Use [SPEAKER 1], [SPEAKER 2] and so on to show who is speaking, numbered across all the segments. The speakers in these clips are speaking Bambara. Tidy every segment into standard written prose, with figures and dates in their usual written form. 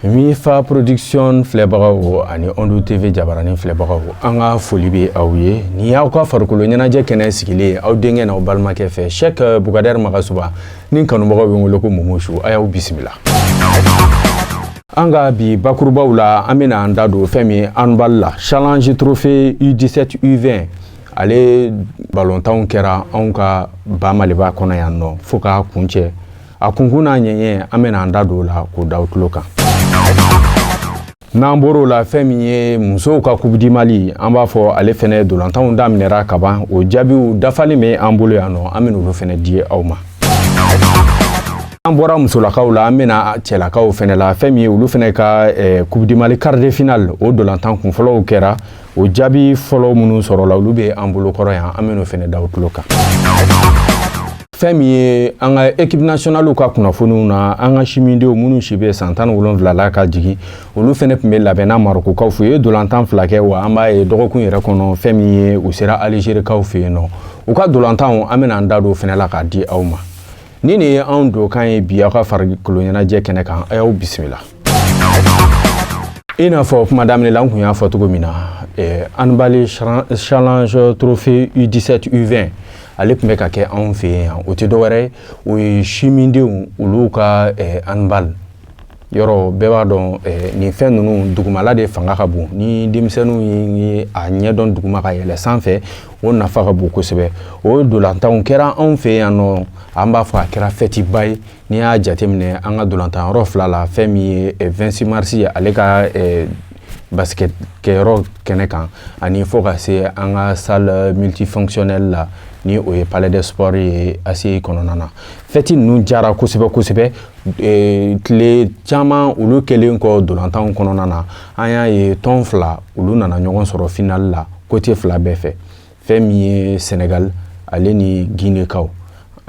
[SPEAKER 1] Mifa Production filɛbagaw ani Ondu TV jabaranin filɛbagaw, an ka foli bɛ aw ye. Nin y'aw ka farikolo ɲɛnajɛ kɛnɛ sigilen aw denkɛ n'aw balimakɛ fɛ, Cheikh Bukadɛri Magasuba ni kanubagaw bɛ n wele ko Mumusu. A y'aw bisimila. An ka bi bakurubaw la, an bɛna an da don fɛn min handball la, Challenge Trophée U17 U20, ale balontanw kɛra anw ka ba Maliba kɔnɔ yan nɔ fo k'a kuncɛ. A kunkun n'a ɲɛɲɛ, an bɛna an da don o la k'o da tulo kan. N'an bɔr'o la, fɛn min ye musow ka Coupe du Mali, an b'a fɔ ale fɛnɛ dolantanw daminɛra kaban. O jaabiw dafalen bɛ an bolo yan nɔ, an bɛna olu fɛnɛ di aw ma. An bɔra musolakaw la, an bɛna cɛlakaw fɛnɛ la. Fɛn min ye olu fɛnɛ ka Coupe du Mali quart de finale, o dolantan kunfɔlɔw kɛra. O jaabi fɔlɔ minnu sɔrɔla, olu bɛ an bolo kɔrɔ yan, an bɛn'o fɛnɛ da tulo kan. Fɛn min ye an ka équipe nationale ka kunnafoniw na, an ka simidenw minnu si bɛ san 17 la ka jigin, olu fɛnɛ tun bɛ labɛnna Marokokaw fɛ. U ye dolantan fila kɛ wa. An b'a ye dɔgɔkun yɛrɛ kɔnɔ, fɛn min ye u sera Alizerikaw fɛ yen nɔ, u ka dolantanw, an bɛna an da don o fɛnɛ la k'a di aw ma. Ni nin ye anw donkan ye bi aw ka farikolo ɲɛnajɛ kɛnɛ kan, a y'aw bisimila. I n'a fɔ kuma daminɛ la, n kun y'a fɔ cogo min na, handball Challenge Trophée U17 U20, ale tun bɛ ka kɛ anw fɛ yen yan. O tɛ dɔwɛrɛ ye, o ye simidenw olu ka handball yɔrɔ. Bɛɛ b'a dɔn nin fɛn ninnu dugumala de fanga ka bon. Ni denmisɛnninw ye a ɲɛdɔn duguma ka yɛlɛ sanfɛ, o nafa ka bon kosɛbɛ. O dolantanw kɛra anw fɛ yan nɔ, an b'a fɔ a kɛra fɛtiba ye. N'i y'a jateminɛ, an ka dolantan yɔrɔ fila la, fɛn min ye 26 mars ye, ale ka basket kɛyɔrɔ kɛnɛ kan, ani fo ka se an ka salle multifonctionnelle la, ni o ye Palais des Sports ye ACI kɔnɔna na, fɛti ninnu jara kosɛbɛ kosɛbɛ. Tile caman olu kɛlen kɔ dolantanw kɔnɔna na, an y'a ye tɔn fila olu nana ɲɔgɔn sɔrɔ finale la côté fila bɛɛ fɛ, fɛn min ye Sénégal ale ni Guinée-kaw.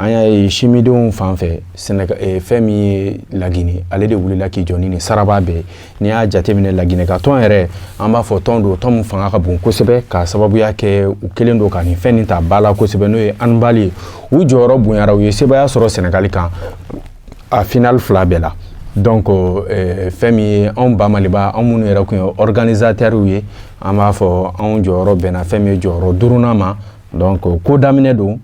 [SPEAKER 1] An y'a ye simidenw fan fɛ, fɛn min ye Laginɛ, ale de wulila k'i jɔ ni nin saraba bɛɛ. N'i y'a jateminɛ, Laginɛ ka tɔn yɛrɛ, an b'a fɔ tɔn don, tɔn min fanga ka bon kosɛbɛ, k'a sababuya kɛ u kɛlen don ka nin fɛn nin ta ba la kosɛbɛ, n'o ye handball ye. U jɔyɔrɔ bonyara, u ye sebaaya sɔrɔ Sénégal kan a finale fila bɛɛ la. Donc fɛn min ye anw ba Maliba, anw minnu yɛrɛ tun ye organisateurs ye, an b'a fɔ anw jɔyɔrɔ bɛnna fɛn min ye jɔyɔrɔ duurunan ma. Donc ko daminɛ don,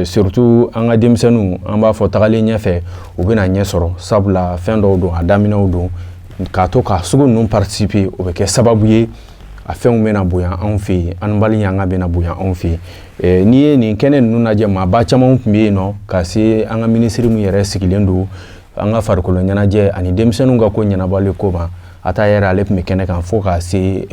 [SPEAKER 1] surtout an ka denmisɛnninw, an b'a fɔ tagalen ɲɛfɛ u bɛna ɲɛ sɔrɔ, sabula fɛn dɔw don, a daminɛw don. K'a to ka sugu ninnu participer, o bɛ kɛ sababu ye a fɛnw bɛna bonya anw fɛ yen, handball ɲanga bɛna bonya anw fɛ yen. N'i ye nin kɛnɛ ninnu lajɛ, maaba caman tun bɛ yen nɔ, ka se an ka minisiri min yɛrɛ sigilen don an ka farikolo ɲɛnajɛ ani denmisɛnninw ka ko ɲɛnabɔli ko ma, a ta yɛrɛ, ale tun bɛ kɛnɛ kan, fo ka se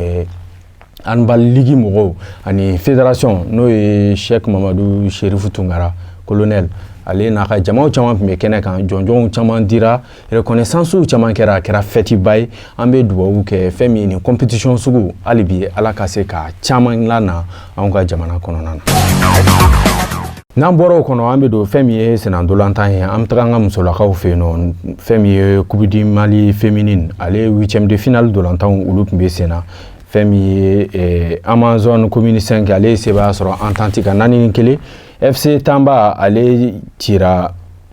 [SPEAKER 1] handball ligue mɔgɔw ani fédération, n'o ye Cheikh Mamadu Sherifu Tunkara colonel, ale n'a ka jamaw caman tun bɛ kɛnɛ kan. Jɔnjɔnw caman dira, reconnaissance caman kɛra, a kɛra fɛtiba ye. An bɛ dugawu kɛ fɛn min ye nin compétition sugu, hali bi Ala ka se ka caman lana anw ka jamana kɔnɔna na. N'an bɔra o kɔnɔ, an bɛ don fɛn min ye sennandolantan ye. An bɛ taga an ka musolakaw fɛ yen nɔ. Fɛn min ye Coupe du Mali féminine, ale huitième de finale dolantanw, olu tun bɛ sen na. Fɛn min ye Amazone Commune 5, ale ye sebaaya sɔrɔ Entente kan 4-1. FC Tanba, ale cira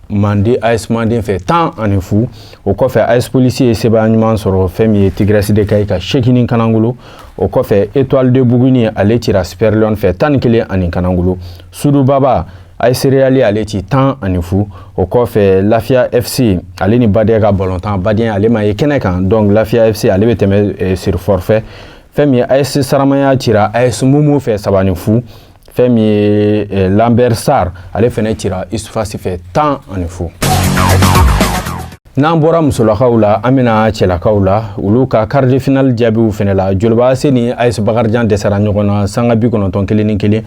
[SPEAKER 1] Mande AS Manden fɛ 10-0. O kɔfɛ, AS Police ye sebaaya ɲuman sɔrɔ fɛn min ye Tigresse de Kayi ka 8 ni kanangolo. O kɔfɛ, Étoile de Buguni, ale cira Super Lion fɛ 11 ani kanangolo. Sudu Baba, AS Real, ale ci 10-0. O kɔfɛ, Lafia FC, ale ni Badenya ka balontan, Badenya ale ma ye kɛnɛ kan, donc Lafia FC, ale bɛ tɛmɛ sur forfait. Fɛn min ye AS Saramaya cira AS Mumu fɛ 3-0. Fɛn min ye Lambert Sarr, ale fɛnɛ cira Isfasi fɛ 10-0. N'an bɔra musolakaw la, an bɛna cɛlakaw la. Olu ka quart de finale jaabiw fɛnɛ la, Joliba AC ni AS Bakarijan dɛsɛra ɲɔgɔn na sanga 90 1-1,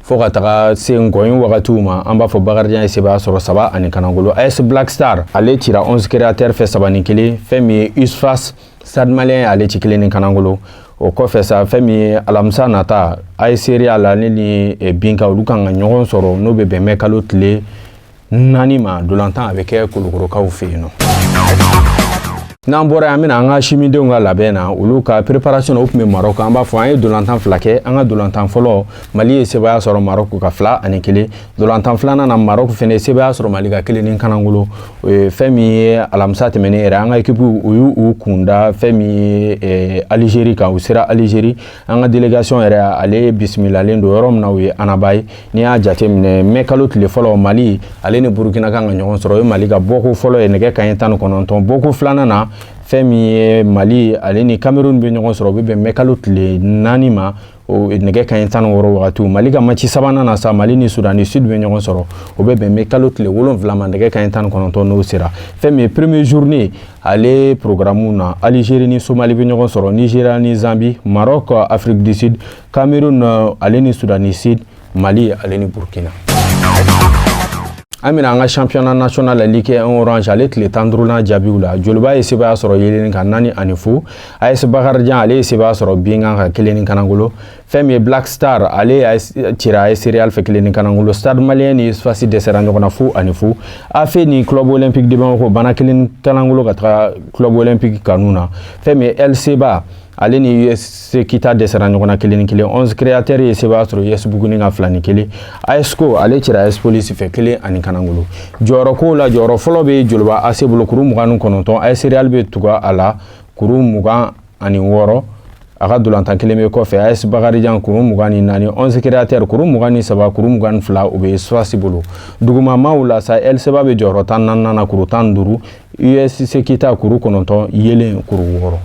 [SPEAKER 1] fo ka taga se ngɔyin wagatiw ma. An b'a fɔ Bakarijan ye sebaaya sɔrɔ 3 ani kanangolo. AS Black Star, ale cira 11 Créateur fɛ 3-1. Fɛn min ye USFAS, Stade Malien, ale ci 1 ni kanangolo. O kɔfɛ sa, fɛn min ye alamisa nata, AS Real, ale ni Binka, olu kan ka ɲɔgɔn sɔrɔ, n'o bɛ bɛn mɛ kalo tile 4 ma. Dolantan a bɛ kɛ Kolokorokaw fɛ yen nɔ. N'an bɔra yen, an bɛna an ka simidenw ka labɛn na, olu ka préparation na. O tun bɛ Maroc. An b'a fɔ an ye dolantan fila kɛ. An ka dolantan fɔlɔ, Mali ye sebaaya sɔrɔ Maroc ka 2-1. Dolantan filanan na, Maroc fɛnɛ ye sebaaya sɔrɔ Mali ka 1 ni kanangolo. Fɛn min ye alamisa tɛmɛnen yɛrɛ, an ka équipe u y'u u kunda fɛn min ye Algérie kan, u sera Algérie. An ka délégation yɛrɛ, ale bisimilalen don yɔrɔ min na, o ye Annaba ye. N'i y'a jateminɛ, mɛ kalo tile fɔlɔ, Mali ale ni Burukina kan ka ɲɔgɔn sɔrɔ. o ye Mali ka bɔko fɔlɔ ye, nɛgɛ kanɲɛ 19. Bɔko filanan na, fɛn min ye Mali ale ni Cameroun bɛ ɲɔgɔn sɔrɔ, o bɛ bɛn mɛ kalo tile 4 ma, o nɛgɛ kanɲɛ 16 wagatiw. Mali ka match sabanan na sa, Mali ni Soudan du Sud bɛ ɲɔgɔn sɔrɔ, o bɛ bɛn mɛ kalo tile 7 ma, nɛgɛ kanɲɛ 19 n'o sera. Fɛn min ye premier journée ale programme na, Algérie ni Somali bɛ ɲɔgɔn sɔrɔ, Nigéria ni Zambie, Maroc Afrique du Sud, Cameroun ale ni Soudan du Sud, Mali ale ni Burkina. An bɛna an ka championnat national la, Ligue 1 Orange, ale tile 15nan jaabiw la. Joliba ye sebaaya sɔrɔ Yeelen kan 4-0. AS Bakarijan, ale ye sebaaya sɔrɔ Bingan kan 1 ni kanangolo. Fɛn min ye Black Star, ale cira AS Real fɛ 1 ni kanangolo. Stade Malien ni USFAS dɛsɛra ɲɔgɔn na 0-0. AFE ni Club Olympique de Bamako banna 1 ni kanangolo ka taga Club Olympique kanu na. Fɛn min ye LCBA, ale ni USC Kita dɛsɛra ɲɔgɔn na 1-1. 11 Créateur ye sebaaya sɔrɔ US Buguni ka 2-1. ASCO, ale cira AS Police fɛ 1 ani kanangolo. Jɔyɔrɔ kow la, jɔyɔrɔ fɔlɔ bɛ Joliba AC bolo, kuru 29. AS Real bɛ tuga a la, kuru 26, a ka dolantan kelen bɛ kɔfɛ. AS Bakarijan, kuru 24. 11 Créateur, kuru 23, kuru 22, o bɛ USFAS bolo. Dugumamaw la sa, LCBA bɛ jɔyɔrɔ 14nan na, kuru 15. USC Kita, kuru 9. Yelen, kuru 6.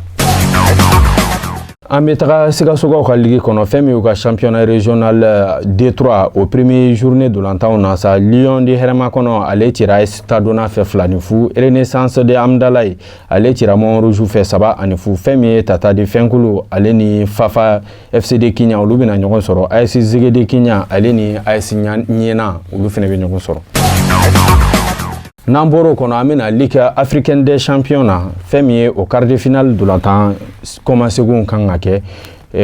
[SPEAKER 1] An bɛ taga Sikasokaw ka ligue kɔnɔ. Fɛn min y'u ka championnat régional D3, o premier journée dolantanw na sa, Lion de Hɛrɛmakɔnɔ, ale cira AS Tadona fɛ 2-0. Renaissance de Amdalaye, ale cira Montrouge fɛ 3-0. Fɛn min ye Tata de Fɛnkulu, ale ni Fafa FCD Kiɲa, olu bɛna ɲɔgɔn sɔrɔ. AS Zegede Kiɲa, ale ni AS Ɲɛna, olu fana bɛ ɲɔgɔn sɔrɔ. N'an bɔr'o kɔnɔ, an bɛna Ligue africaine des champions na. Fɛn min ye o quart de finale dolantan kɔmaseginw kan ka kɛ,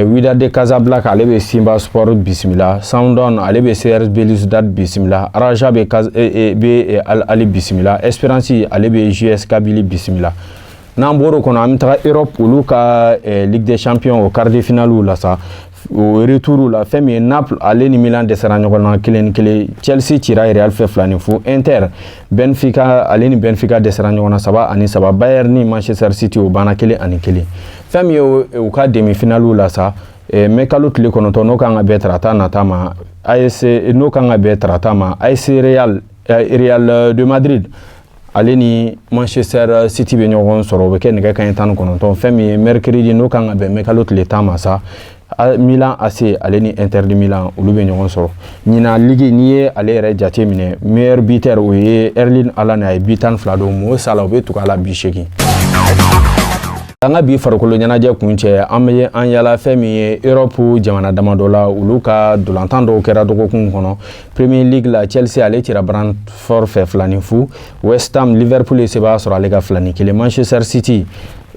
[SPEAKER 1] Wydad de Casablanca, ale bɛ Simba Sport bisimila. Sundowns, ale bɛ CR Belouizdad bisimila. Raja bɛ Al Ahly bisimila. Esperance, ale bɛ JS Kabylie bisimila. N'an bɔr'o kɔnɔ, an bɛ taga Europe, olu ka Ligue des champions, o quart de finale la sa, o retour la, fɛn min ye Naples, ale ni Milan dɛsɛra ɲɔgɔn na 1-1. Chelsea cira Real fɛ 2-0. Inter Benfica, ale ni Benfica dɛsɛra ɲɔgɔn na 3-3. Bayern ni Manchester City, o banna 1-1. Fɛn min ye u ka demi finale la sa, mɛ kalo tile 9, n'o kan ka bɛn tarata nata ma, AS n'o kan ka bɛn tarata ma, AS Real de Madrid, ale ni Manchester City bɛ ɲɔgɔn sɔrɔ, o bɛ kɛ nɛgɛ kanɲɛ 19. Fɛn min ye mercredi, n'o kan ka bɛn mɛ kalo tile 10 ma sa, Milan AC, ale ni Inter de Milan, olu bɛ ɲɔgɔn sɔrɔ. Ɲinan ligue, n'i ye ale yɛrɛ jate minɛ, meilleur buteur, o ye Erling Haaland, a ye but 12 don. Mo Salah, o bɛ tugu a la 80. An ka bi farikolo ɲɛnajɛ kun cɛ, an bɛ an yala fɛn min ye Europe jamana damadɔ la, olu ka dolantan dɔw kɛra dɔgɔkun kɔnɔ. Premier League la, Chelsea, ale cira Brentford fɛ 2-0. West Ham, Liverpool ye sebaaya sɔrɔ ale ka 2-1. Manchester City,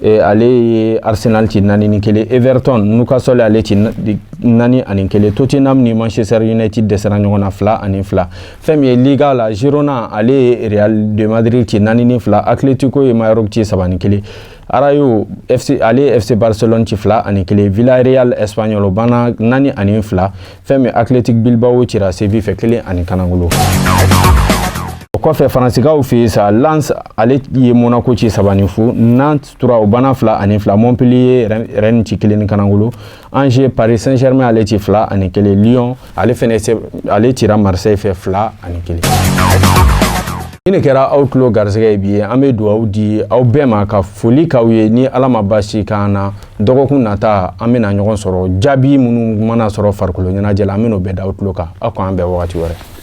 [SPEAKER 1] ale ye Arsenal ci 4-1. Everton, Newcastle ale ci 4-1. Tottenham ni Manchester United dɛsɛra ɲɔgɔn na 2-2. Fɛn min ye Liga la, Girona, ale ye Real de Madrid ci 4-2. Atletico ye Mallorca ci 3-1. Rayo FC, ale ye FC Barcelone ci 2-1. Villarreal Espanyol, o banna 4-2. Fɛn min Athletic Bilbao cira Séville fɛ 1 ani kanangolo. O kɔfɛ, Faransikaw fɛ yen sa, Lens, ale ye Monaco ci 3-0. Nantes tora, o banna 2-2. Montpellier, Rennes ci 1 ni kanangolo. Angers, Paris Saint-Germain ale ci 2-1. Lyon, ale fɛnɛ, ale cira Marseille fɛ 2-1. Ni ne kɛra aw tulo garisɛgɛ ye bi ye, an bɛ dugawu di aw bɛɛ ma ka foli k'aw ye. Ni Ala ma baasi k'an na, dɔgɔkun nata an bɛna ɲɔgɔn sɔrɔ. Jaabi minnu mana sɔrɔ farikolo ɲɛnajɛ la, an bɛn'o bɛɛ da aw tulo kan. Aw k'an bɛn wagati wɛrɛ.